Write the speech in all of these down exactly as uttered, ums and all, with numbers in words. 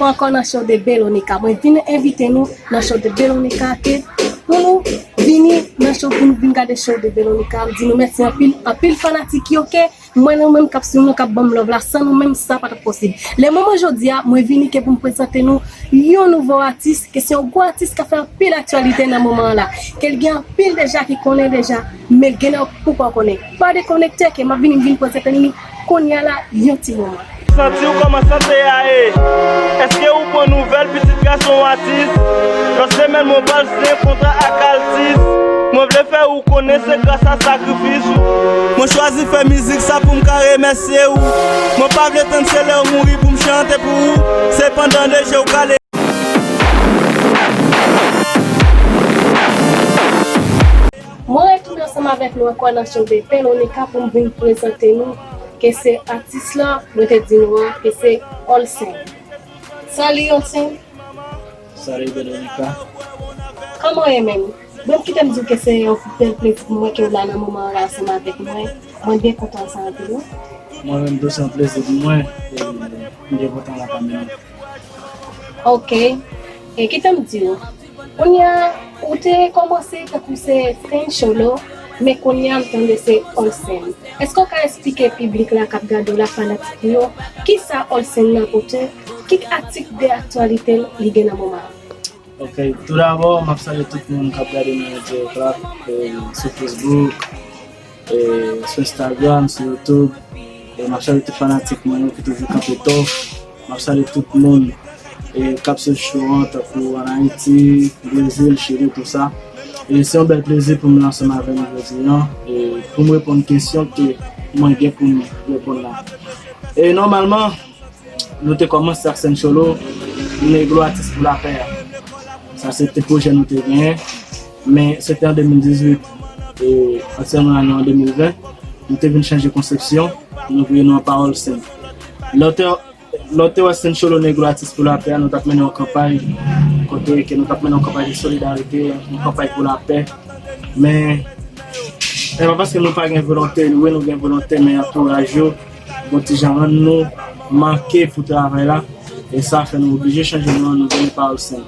Ankò nan show de Belonica. Mwen vin envite nou nan show de Belonica ke pou nou vini nan show, pou nou vin gade show de Belonica. M di nou mèsi anpil, anpil fanatik yo ke mwen, nou menm k ap swiv nou, k ap ban m love la, san nou menm sa pa t ap posib. Lè moman jodi a, mwen vini ke pou m prezante nou yon nouvo atis, ke se yon gwo atis k ap fè anpil aktyalite nan moman an la, ke l gen anpil deja ki konnen deja, men l gen nan poko konnen. Pa dekonekte ke m ap vini, m vin prezante nou kounye a la, yon ti moman. Santi w kòman sante a ye? Èske ou pran nouvèl pitit gason w atis? Lòt semèn mwen pral siyen kontra ak Altis. Mwen vle fè ou konnen se gras a sakrifis ou. Mwen chwazi fè mizik sa pou m ka remèsye ou. Mwen pa vle tann se lè w mouri pou m chante pou ou. Se pandan de je w kale. Mwen retounen ansanm avèk nou ankò nan show de Belonica pou m vin prezante nou ke se atis la, mwen te di nou an, ke se Olsen. Salut Olsen. Salut Belonica. Kòman w ye menm? Bon, kite m di w ke se yon bèl plezi pou mwen ke w la nan moman an la ansanm avèk mwen. Mwen byen kontan sa anpil wi. Mwen menm tou se yon plezi pou mwen. E m byen kontan la pami nou. Ok. E kite m di w. Kounye a, ou te kòmanse tankou se Sen Cholo, men kounye a m tande se Olsen. Èske w ka eksplike piblik la k ap gade w la, fanatik ou yo, kisa Olsen nan pote? Ki atik de aktyalite li gen nan moman an? Ok, tou dabò, m ap salye tout moun k ap gade nou an dirèk la, e, sou Facebook, e, sou Instagram, sou YouTube. E m ap salye tout fanatik mwen yo ki toujou kanpe tòf. M ap salye tout moun, e, k ap swiv show an, tankou ann Ayiti, Brezil, Chili, tou sa. E se yon bèl plezi pou m la ansanm avè nou jodi an, e pou m reponn kesyon ke mwen gen pou m reponn la. E nòmalman, nou te kòmanse ak Sen Cholo, Negro Atis pou Lapè a. Sa se te pwojè nou te genyen, men se te an de mil dizuit, e aktyèlman nou an de mil ven, nou te vin chanje konsepsyon, nou voye non an Pawòl Sen. Lè w te, lè w te wè Sen Cholo Negro Atis pou Lapè a, nou t ap mennen yon kanpay, kote ke nou t ap mennen yon kanpay de solidarite, yon kanpay pou lapè. Men, se pa paske nou pa gen volonte, wi, nou gen volonte, men antouraj yo, bon ti jan rann nou manke pou travay la, e sa fè nou oblije chanje non an, nou vini Pawòl Sen.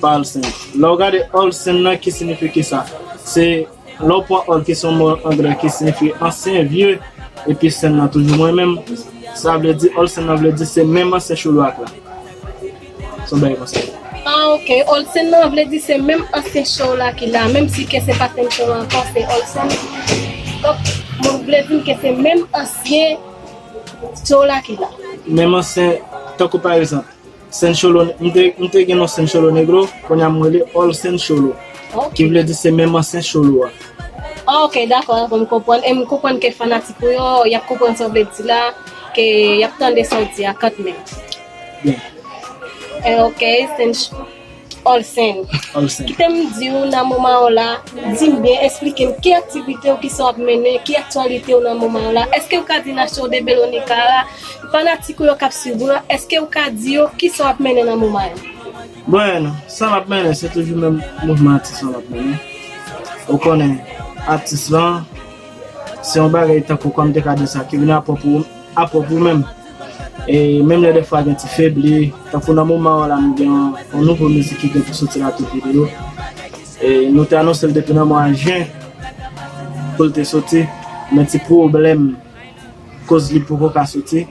Pawòl Sen. Lè w gade Olsen nan, ki siyifi kisa? Se, lè w pran Ol, ki se yon mo anglè ki siyifi ansyen, vye, epi Sen nan toujou mwen menm, sa vle di, Olsen nan vle di se menm ansyen Cholo a k la. Se yon bagay konsa. Ah, ok. Olsen nan vle di se menm ansyen Cholo a ki la, menm si ke se pa Sen Cholo ankò, se Olsen. Donk, mwen vle di m ke se menm ansyen Cholo a ki la. Menm ansyen, tankou pa egzanp, Sen Cholo, m te, m te gen non Sen Cholo Negro, kounye a m rele Olsen Cholo, ok, ki vle di se menm ansyen Cholo a. Ah, ok, dakò, dakò, m konprann. E m konprann ke fanatik ou yo, y ap konprann sa w vle di la, ke y ap tande sa w di a kanmenm. Byen. E, ok, Sen Ch-, Olsen. Olsen. Kite m di w nan moman w la, di m byen, eksplike m ki aktivite w, kisa w ap mennen, ki aktyalite w nan moman w la. Èske w ka di nan show de Belonica la, fanatik ou yo k ap swiv ou yo, èske w ka di yo kisa w ap mennen nan moman yo? Bon, sa m ap mennen, se toujou menm mouvman atis lan m ap mennen. Ou konnen, atis lan, se yon bagay tankou, kòm m te ka di sa, ki vin apre pou, apre pou menm. E menm lè dèfwa gen ti febli, tankou nan moman an la, m gen yon, yon nouvo mizik ki gen pou soti la, tout videyo. E nou te anonse l depi nan mwa jen pou l te soti, men ti pwoblèm koz li poko ka soti.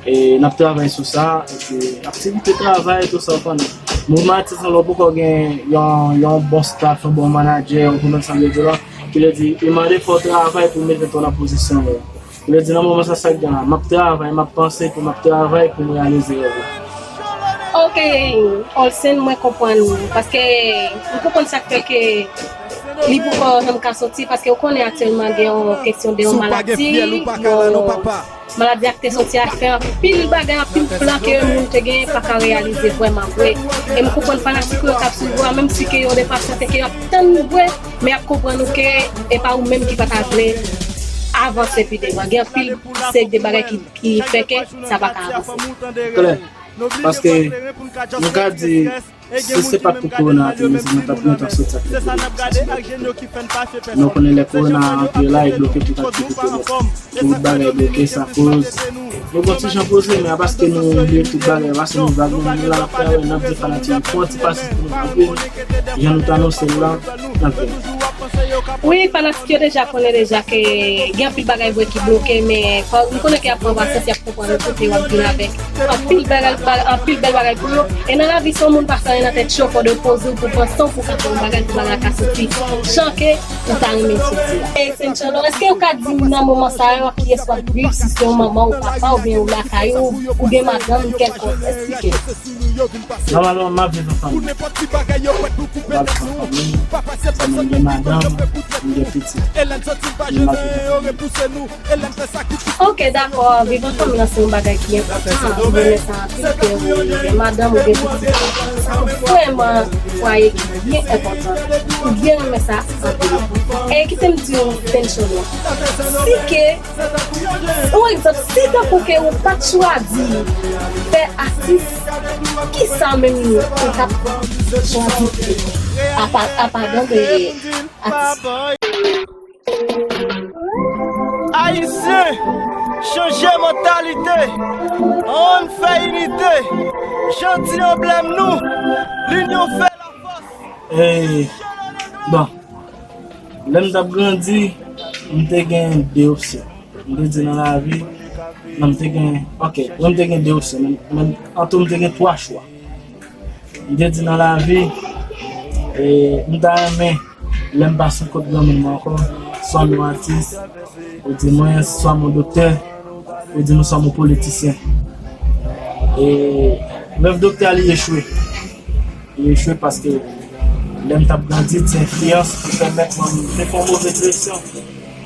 E n ap travay sou sa, epi aktivite travay, tou sa w konnen. Mouvman atis lan, lè w poko gen yon, yon bon staff, yon bon manadjè, yon bon, sa m vle di la, ki vle di, li mande fò w travay pou w mete tèt ou nan pozisyon yo. Sa vle di, nan moman sa, sa k gen la, m ap travay, m ap panse, epi m ap travay pou m reyalize rèv la. Ok, Olsen, mwen konprann, paske m konprann sa k fè ke li poko janm ka soti, paske ou konnen aktyèlman gen yon kesyon de yon maladi, yon maladi a k te soti a fè anpil bagay, anpil plan ke moun te genyen pa ka reyalize vrèman vre. E m konprann fanatik ou yo k ap swiv ou a, menm si ke yo de pasyante, ke y ap tann vre, men y ap konprann ou ke e pa ou menm ki pa ta vle avanse pi devan. Gen anpil seri de bagay ki, ki fè ke sa pa ka avanse. Klè. Paske nou ka di, si se pa t pou kowona a, te mezanmi, nou t ap gentan soti ak legliz. Men w konnen lè kowona a antre la, e bloke tout aktivite nèt. Tout bagay bloke, sa koz Nou gon ti jan poze, men a paske nou bliye tout bagay, paske nou vag, nou la, n ap fè, n ap di fanatik nou, fè yon ti pasyans pou nou, anpil, jan nou t anonse l la, anpil. Wi, fanatik yo deja konnen deja ke gen anpil bagay vre ki bloke, men fò, nou konnen ke y ap pran pasyans, y ap konprann nou kote w ap vin avèk anpil bagay, ba- anpil bèl bagay pou yo. E nan lavi, si yon moun pa fè anyen nan tèt cho, fò w poze w pou panse w pou ka fè yon bagay pou bagay la ka soti jan ke ou ta renmen l soti a. E Sencholo, èske ou ka di m nan moman sa yo kiyès w ap viv, si se yon manman ou papa oubyen ou lakay ou, ou gen madanm kèlkonk? Esplike. Nòmalman, m ap viv an fanmi. M ap viv an fanmi. Sa, mwen gen madanm, mwen gen pitit. Men m ap viv an fanmi. Ok, dakò. Viv an fanmi nan se yon bagay ki enpòtan. Mwen renmen sa anpil ke ou gen madanm, ou gen pitit. Sa vrèman fwaye ki byen enpòtan. Mwen byen renmen sa anpil. E kite m di w, Sencholo, si ke yon egzanp, si tankou ke ou pa t chwazi fè atis, kisa menm ou t ap chwazi fè? Apa, apa dan de atis. Ayisyen, chanje mantalite. Ann fè inite. Jan di anblèm nou, linyon fè lafòs. Ey, bon, lè m t ap grandi, m te gen de opsyon. M te di nan lavi, non, m te gen, ok, mwen m te gen de opsyon, men, men antou m te gen twa chwa. M te di nan lavi, e, m ta renmen, lè m pa sou kont granmoun mwen ankò, swa m yon atis, ou di mwen, swa m yon doktè, ou di mwen, swa m yon politisyen. E rèv doktè a, li echwe. Li echwe paske lè m t ap grandi, ti enfliyans ki pèmèt mwen m te fè yon move direksyon.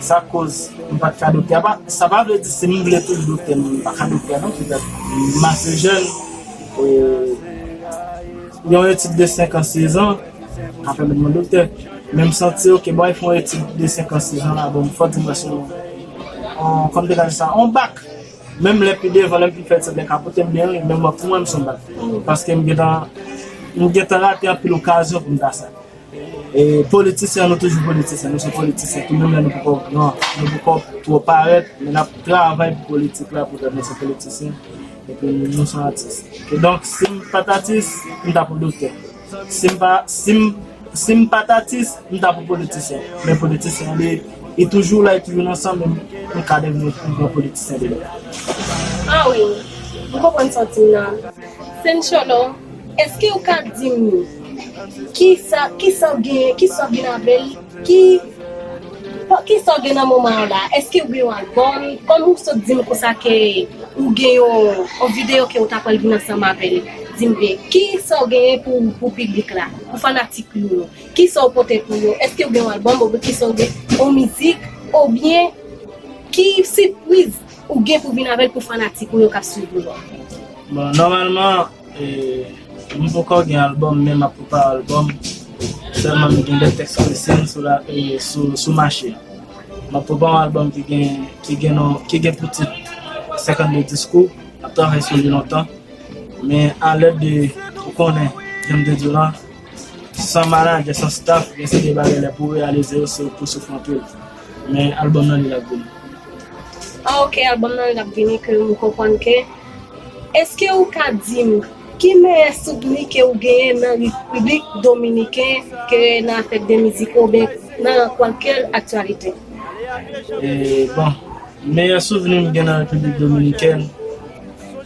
Sa koz m pa t ka doktè. Apa, sa pa vle di si m vle toujou doktè, m pa ka doktè non, petèt. M ase jèn, e, yon etid de senk an, sez an ka pèmèt mwen doktè. Men m santi, ok, bon, fè yon etid de senk an, sez an la, bon, fò di m wè si yon, yon, kòm te ka di sa, yon bak. Menm lè pi devan, lè m fin fè etid, lè ka pote m byen, wi, men mwen, pou mwen, m se yon bak. Paske m gentan, m gentan rate anpil okazyon pou m ta sa. E politisyen, nou toujou politisyen, nou se politisyen tou, menm lè nou poko gran, nou poko twò parèt, men n ap travay pou politik la, poutèt nou se politisyen, epi nou, nou se atis. Kidonk, si m pa t atis, m t ap yon doktè. Si m pa, si m, si m pa t atis, m t ap yon politisyen. Men politisyen, li, li toujou la, li toujou nan san, men m ka devni yon gran politisyen demen. Ah wi, m konprann sa w di m nan. Sencholo, èske ou ka di m kisa, kisa w gen, kisa w vin avè l, ki, kisa w gen nan moman an la? Èske ou gen yon albòm? Kòm ou sot di m konsa ke ou gen yon, yon videyo ke ou ta pral vin ansanm avè l, di m byen, kisa w genyen pou, pou piblik la, pou fanatik ou yo? Kisa w pote pou yo? Èske ou gen yon albòm oubyen kisa w gen, yon mizik, oubyen ki sipriz ou gen pou vin avè l pou fanatik ou yo k ap swiv ou yo? Bon, nòmalman, e, m poko gen albòm, men m ap prepare albòm. Sèlman m gen de tèks prese sou la, e, sou, sou mache. M ap prepare yon albòm ki gen, ki gen non, ki gen pou tit senkannde diskou. M ap travay sou li lontan. Men alèd de, ou konnen, jan m te di w lan, san manadjè, san staff, gen seri de bagay lè pou w reyalize yo, se pou soufri anpil. Men albòm nan li l ap vini. Ah, ok, albòm nan li l ap vini, ke m konprann ke. Èske ou ka di m ki meyè souvni ke ou genyen nan Repiblik Dominiken, ke nan afè de mizik oubyen nan kwalkè aktyalite? E, bon, meyè souvni m gen nan Repiblik Dominikèn,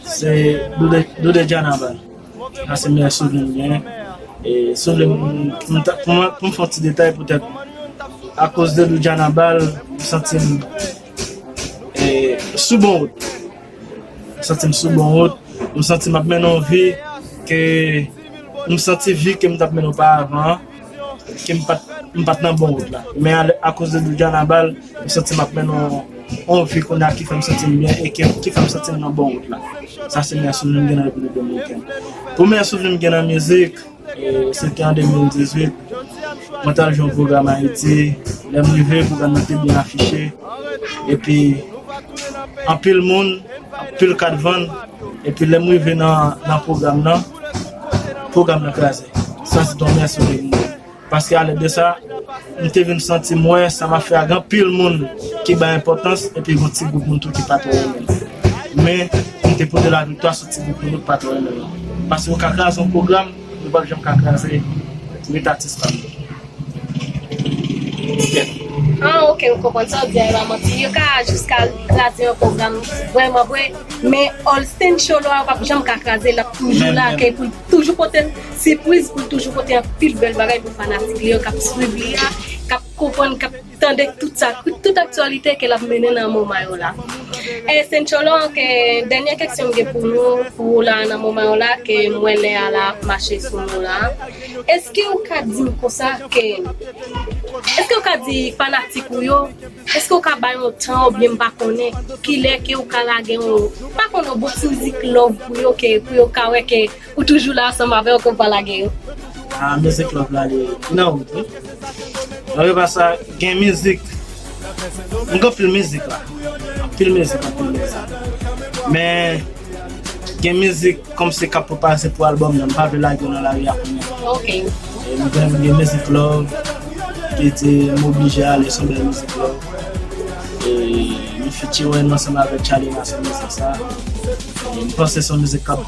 se Doudé, Doudé Djanabal. Sa se meyè souvni m genyen. E souvni m, m ta, pou mwen, pou m fè yon ti detay poutèt, akoz de Doudé Djanabal, m santi m, e, sou bon wout. M santi m sou bon wout. M santi m ap mennen yon vi ke m santi vi ke m t ap mennen oparavan an, ke m pa t, m pa t nan bon wout la. Men a, akoz de Doudé Djanabal, m santi m ap mennen yon, yon vi kounye a ki fè m santi m byen e ke, ki fè m santi m nan bon wout la. Sa se meyè souvni m gen nan Repiblik Dominikèn. Pou meyè souvni m gen nan mizik, e, se te an de mil dizuit, mwen t al jwe yon pwogram Ayiti. Lè m rive, pwogram nan te byen afiche. Epi, anpil moun, anpil kat vann. Epi, lè m rive nan, nan pwogram nan, pwogram nan kraze. Sa se te yon mèsi pou moun. Paske alèd de sa, m te vin santi m wè sa m ap fè a gen anpil moun ki bay enpòtans, epi gen yon ti gwoup moun tou ki pa twò renmen l. Men, m te pote laviktwa sou ti gwoup nou, nou pa twò renmen yo. Paske yo ka kraze yon pwogram, yo p ap janm ka kraze ret atis pa m. Ah, ok, m konprann sa w di a, e pa manti. Yo ka jiska kraze yon pwogram vrèman vre, men Olsen Cholo a, yo p ap janm ka kraze, l ap toujou la, ke pou l toujou pote sipriz, pou l toujou pote anpil bèl bagay pou fanatik li yo k ap swiv li a, k ap konprann, k ap tande tout sa, tout aktyalite ke l ap mennen nan moman yo la. E Sen Cholo, ke dènye keksyon m gen pou nou, pou ou la nan moman yo la, ke m wè lè a la ap mache sou nou la. Èske ou ka di m konsa ke, èske ou ka di fanatik ou yo, èske ou ka ba yo tan oubyen m pa konnen kilè ke ou ka lage yon, m pa konnen, yon bon ti mizik love pou yo, ke pou yo ka wè ke ou toujou la ansanm avè yo, ke ou pa lage yo? Ah, mizik love la li nan wout wi. Malgre pa sa, gen mizik. M gen anpil mizik la. Anpil mizik, anpil mizik. Men gen mizik kòmsi k ap prepare pou albòm nan, m pa vle lage yo nan lari a kounye a. Ok. E m gen, m gen mizik love ki di m oblije ale, se yon bèl mizik love. E m featuring ansanm avèk Charly nan se mizik sa. E m panse se yon mizik k ap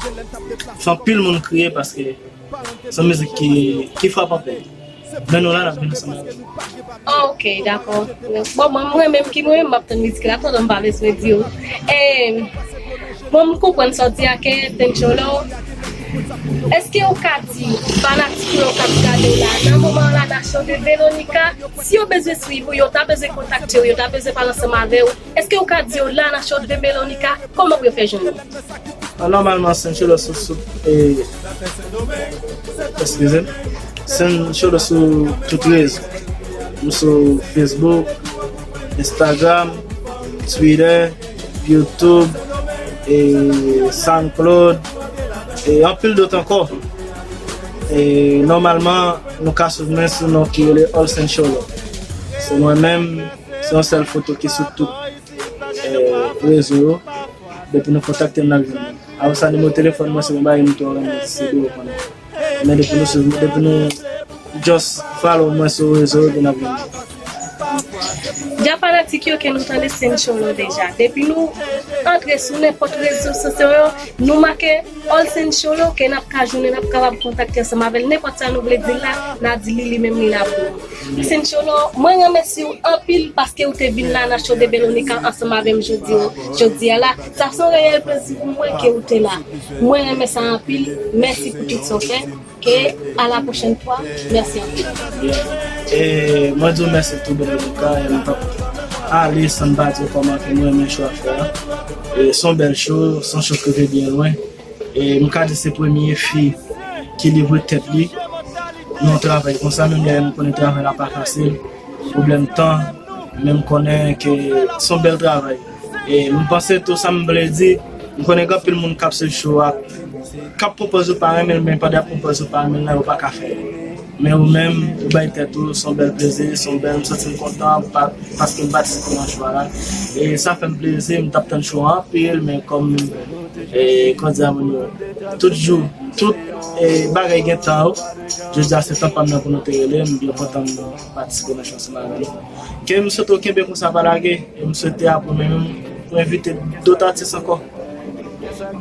fè anpil moun kriye paske se yon mizik ki, ki frape anpil. Men nou la, n ap vin ansanm avè nou. Ah, ok, dakò. Bon, mwen, mwen menm ki mwen menm, m ap tann mizik la, tonton, m pa bezwen di w. E, bon, m konprann sa w di a, ke Sen Cholo. Èske ou ka di fanatik ou yo k ap gade w la, nan moman la, nan show de Velonica, si yo bezwen swiv ou, yo ta bezwen kontakte w, yo ta bezwen pale ansanm avè w, èske ou ka di yo la, nan show de Velonica, kòman pou yo fè jwenn ou? Ah, nòmalman, Sen Cholo sou, sou, e, eskize m, Sen Cholo sou tout rezo. M sou Facebook, Instagram, Twitter, YouTube, e SoundCloud, e anpil dòt ankò. E nòmalman, nou ka swiv mwen sou non ki rele Olsen Cholo. Se mwen menm, se yon sèl foto ki sou tout e, rezo yo. Depi nou kontakte m, n ap jwenn mwen. Apre sa, nimewo telefòn mwen, se yon bagay m tou renmen, se de yo konnen. Men depi nou swiv, depi nou just follow mwen sou rezo yo, n ap jwenn mwen. Dja fanatik yo ke nou tande Sen Cholo deja. Depi nou antre sou nenpòt rezo sosyo yo, nou make Olsen Cholo, ke n ap ka jwenn, n ap kapab kontakte ansanm avè l. Nenpòt sa nou vle di l la, n a di li, li menm li la pou nou. Sen Cholo, mwen remèsye w anpil paske ou te vin la nan show de Velonica ansanm avè m jodi, jodi a la. Sa se yon reyèl plezi pou mwen ke ou te la. Mwen renmen sa anpil. Mèsi pou tout sa w fè. Ke a la pwochèn fwa. Mèsi anpil. E mwen di w mèsi tou, Velonica, e m p ap ale san m pa di w kòman ke mwen renmen show a fè a. E se yon bèl show, se yon show ki rive byen lwen. E m ka di se premye fi ki livre tèt li nan yon travay konsa, menm lè nou konnen travay la pa fasil, pwoblèm tan, men m konnen ke se yon bèl travay. E m panse tou sa m vle di, m konnen gen anpil moun k ap swiv show a, k ap pwopoze w pa renmen l, men pandan y ap pwopoze w pa renmen l la, yo pa ka fè l. Men ou menm, ou bay tèt ou, se yon bèl plezi, se yon bèl, m santi m kontan pa, paske m patisipe nan show a la. E sa fè m plezi, m t ap tann show a anpil, men kòm, e, kòm di a moun yo, tout jou, tout, e, bagay gen tan yo. Jodi a se tan pa m nan pou nou te rele, m byen kontan m patisipe nan show ansanm avè nou. Ke m swete w kenbe konsa pa lage, e m swete apre mwen menm, pou envite dòt atis ankò.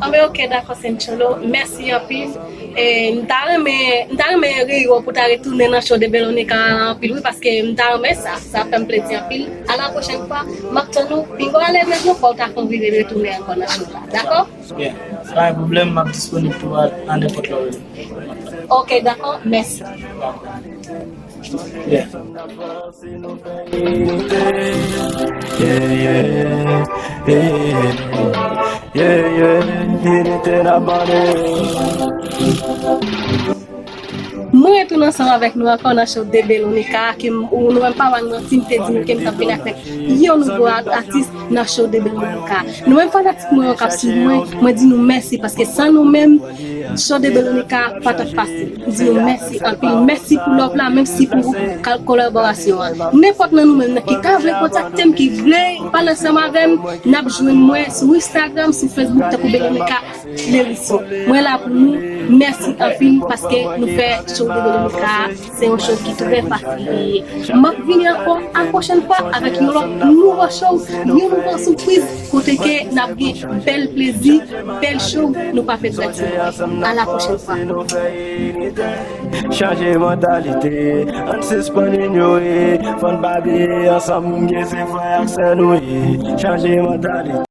Anben, ok, dakò, Sen Cholo. Mèsi anpil. E, m ta renmen, m ta renmen reywo pou ta retounen nan show de Velonica anpil, wi, paske m ta renmen sa. Sa fè m plezi anpil. A la pwochèn fwa, m ap tann ou. Pingo ale vle di yon fwa ou ta fè yon vire retounen ankò nan show la. Dakò? Byen. Pa gen pwoblèm, m ap disponib tou a, a nenpòt lè w rele. Ok, dakò. Mèsi. Byen. Yeah, yeah, yeah, yeah, yeah, yeah, yeah, yeah, yeah, yeah, yeah, yeah, yeah. Mwen retounen ansanm avèk nou ankò nan show de Velonica, ke m, ou nou menm pa wè m manti, m te di nou ke m t ap vin avèk yon nouvo a-, atis nan show de Velonica. Nou menm fanatik mwen yo k ap swiv mwen, mwen di nou mèsi, paske san nou menm, show de Velonica pa t ap fasil. M di nou mèsi anpil, mèsi pou love la, mèsi pou kal-, kolaborasyon an. Nenpòt nan nou menm nan ki ta vle kontakte m, ki vle pale ansanm avè m, n ap jwenn mwen sou Instagram, sou Facebook, tankou Velonica Lerisson. Mwen la pou nou. Mèsi anpil paske nou fè show Dominika, se yon show ki trè fasil li ye. M ap vini ankò a pwochèn fwa avèk yon lòt nouvo show, yon nouvo sipriz, kote ke n ap gen bèl plezi, bèl show, nou p ap regrèt. A la pwochèn fwa. Chanje mantalite, ann sispann inyore, fò n pa bliye ansanm gen se frè ak sè nou ye. Chanje mantalite.